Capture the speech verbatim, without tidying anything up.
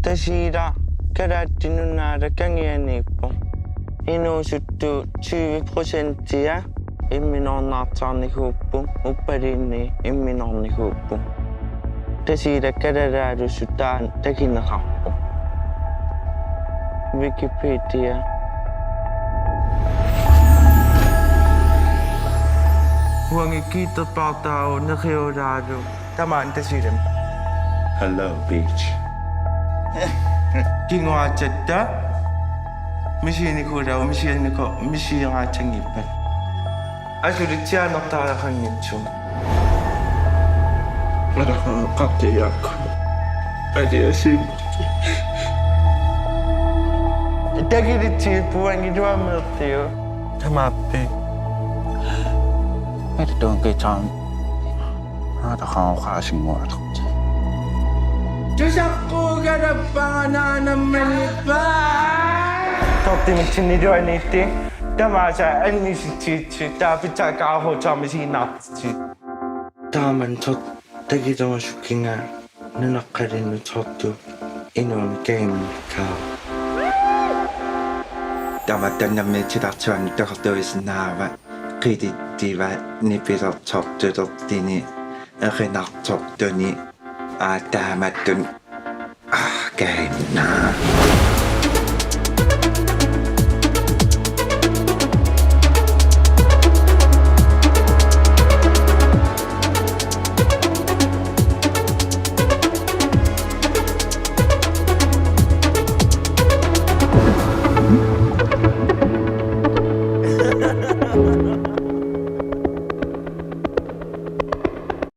Tasiilaq Kalaallit Nunaata kangianiippoq. Inuusuttut tyve procentia imminornaartarnikuupput, uppaluunniit imminornikuupput. Tasiilaq kalalaalusut taanna takineqarpoq. Wikipedia. Uangi kiitterpaartaavoq neriulaalu tamaani Tasiilami. Hello, beach. Kinguaatsatta misiginikuullunga, misiginniko-, misiginngitsoorput. Asuli sianertariaqanngitsumik. Alaqaqqaartiaakku. Aliasim. Takilitsiippuangi tuameertiu. Tamaappi. Mertuun kitaan. Alaqaqqaasinngualerti. Tusaqquugalappanga naanammanippaa. Tortimitsinniluaniitti. Tamaasa annisitsi. Taapitsaakaahuutarmi siinartsi. Taamanna sort takitorusukkinga nunaqqalinnut sortut inuuneq kagimmikkaat. Tamatta nammi titartuani takortuisinnaava qilittivat nipilersortulertuni erinarsortuni aataamatun Aa, kainna.